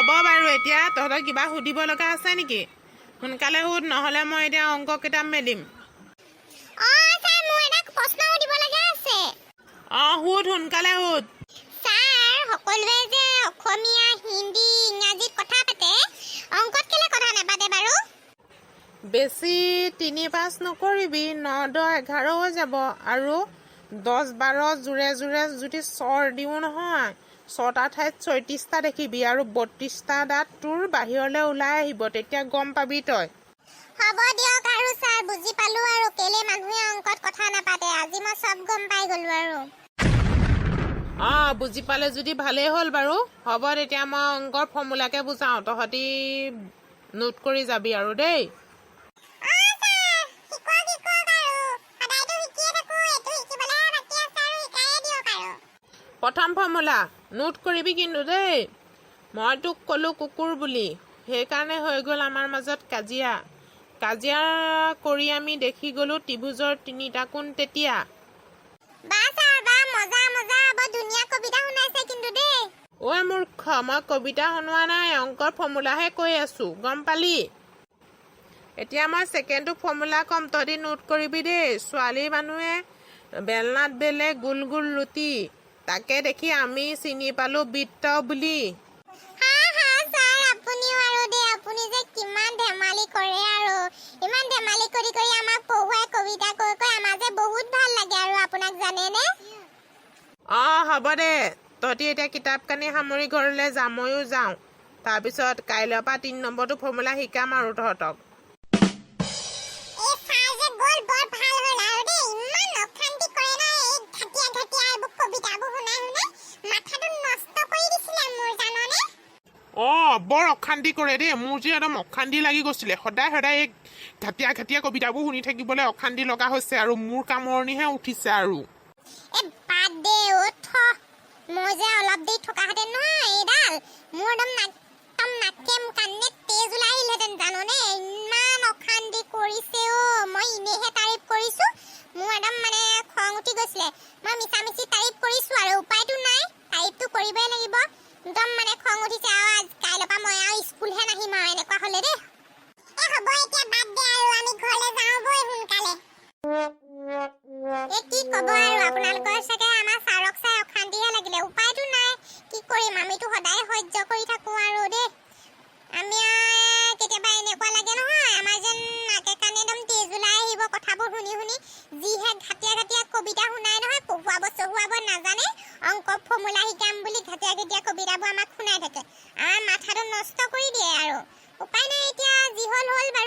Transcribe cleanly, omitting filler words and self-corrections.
হ'ব বাৰু, এতিয়া তহঁতৰ কিবা সুধিব লগা আছে নেকি? সোনকালে সুধ, নহ'লে মই এতিয়া অংক কিতাপ মেলিম। অঁ ছাৰ, মোৰ এটা প্ৰশ্ন সুধিব লগা আছে। অঁ, সুধ, সোনকালে সুধ। ছাৰ, সকলোৱে যে অসমীয়া, হিন্দী, ইংৰাজীত কথা পাতে, অংকত কেলে কথা নাপাতে বাৰু? বেছি তিনি পাঁচ নকৰিবি, 9, 10, 11 হৈ যাব। আৰু 10, 12 জোৰে জোৰে যদি চৰ দিওঁ নহয়, ছটা ঠাইত 36টা দেখিবি আৰু 32টা দাঁত তোৰ বাহিৰলৈ ওলাই আহিব। তেতিয়া গম পাবি তই। হ'ব দিয়ক আৰু ছাৰ, বুজি পালো আৰু কেলে মানুহে অংকত কথা নাপাতে। আজি মই চব গম পাই গলো আৰু। অঁ, বুজি পালে যদি ভালেই হ'ল বাৰু। হ'ব তেতিয়া, মই অংকৰ ফৰ্মুলাকে বুজাওঁ, তহঁতি নোট কৰি যাবি আৰু দেই। অঁ ছাৰ, শিকোৱাক শিকোৱাক আৰু। সদায়তো শিকিয়ে থাকো, এইটো শিকিবলৈহে বাকী আছে আৰু। শিকায়ে দিয়ক আৰু। প্ৰথম ফৰ্মুলা নোট কৰিবি কিন্তু দেই। মই তোক ক'লো কুকুৰ বুলি, সেইকাৰণে হৈ গ'ল আমাৰ মাজত কাজিয়া। কাজিয়া কৰি আমি দেখি গ'লো ত্ৰিভুজৰ তিনিটা কোণ তেতিয়া। বা ছাৰ বা, মজা মজা, বৰ ধুনীয়া কবিতা শুনাইছে কিন্তু দেই। ঐ মূৰ্খ, মই কবিতা শুনোৱা নাই, অংকৰ ফৰ্মুলাহে কৈ আছো, গম পালি? এতিয়া মই ছেকেণ্ডটো ফৰ্মুলা ক'ম, তহঁতি নোট কৰিবি দেই। ছোৱালী মানুহে বেলনাত বেলে গোল গোল ৰুটি, তাকে দেখি আমি চিনি পালো বৃত্ত বুলি। হা হা, ছাৰ আপুনিও আৰু দেই। আপুনি যে কিমান ধেমালি কৰে আৰু। ইমান ধেমালি কৰি কৰি আমাক পঢ়ুৱাই, কবিতা কৈ কৈ আমাৰ যে বহুত ভাল লাগে আৰু আপোনাক, জানেনে? অঁ, হ'ব দে। তহঁতি এতিয়া কিতাপ কানি সামৰি ঘৰলৈ যা, ময়ো যাওঁ। তাৰপিছত কাইলৈৰ পৰা 3 নম্বৰটো ফৰ্মুলা শিকাম আৰু তহঁতক। এই ছাৰ যে গ'ল, বৰ ভাল হ'ল আৰু দেই। ইমান অশান্তি কৰে নহয়, এই ঘাটিয়া ঘাটিয়া এইবোৰ কবিতাবোৰ শুনাই শুনাই মাথাটো নষ্ট কৰি দিছিলে মোৰ, জাননে? অঁ, বৰ অশান্তি কৰে দেই। মোৰ যে একদম অশান্তি লাগি গৈছিলে। সদায় সদায় এই ঘাটিয়া ঘাটিয়া কবিতাবোৰ শুনি থাকিবলৈ অশান্তি লগা হৈছে আৰু মোৰ কামৰণিহে উঠিছে আৰু। এ বাদ দে অ, থ। মই যে অলপ দেৰি থকাহেঁতেন নহয়, এইডাল মোৰ একদম একদম নাকে কাণে তেজ ওলাই আহিলহেঁতেন, জাননে? ইমান অশান্তি কৰিছে অ। মই এনেইহে তাৰিফ কৰিছো, মোৰ একদম মানে খং উঠি গৈছিলে। মই মিছামিছি তাৰিফ কৰিছো আৰু, উপায়তো নাই, তাৰিফটো কৰিবই লাগিব। একদম মানে খং উঠিছে আৰু। আজ কাইলৈৰ পৰা মই আৰু স্কুলহে নাহিম আৰু এনেকুৱা হ'লে দেই। এ হ'ব, এতিয়া বাদ দে আৰু, আমি ঘৰলৈ যাওঁ বৈ সোনকালে। এ কি ক'ব আৰু, আপোনালোকৰ চাগে আমাৰ ছাৰক চাই অশান্তিহে লাগিলে। উপায়তো নাই, কি কৰিম? আমিতো সদায় সহ্য কৰি থাকো আৰু দেই। আমি কেতিয়াবা এনেকুৱা লাগে নহয়, আমাৰ যেন নাকে কাণে একদম তেজ ওলাই আহিব কথাবোৰ শুনি শুনি। যিহে ঘাটিয়া ঘাটিয়া কবিতা শুনাই নহয়, পঢ়ুৱাব চঢ়ুৱাব নাজানে, অংক ফৰ্মুলা শিকাম বুলি ঘাটিয়া ঘাটিয়া কবিতাবোৰ আমাক শুনাই থাকে, আমাৰ মাথাটো নষ্ট কৰি দিয়ে আৰু। উপায় নাই, এতিয়া যি হ'ল হ'ল বাৰু।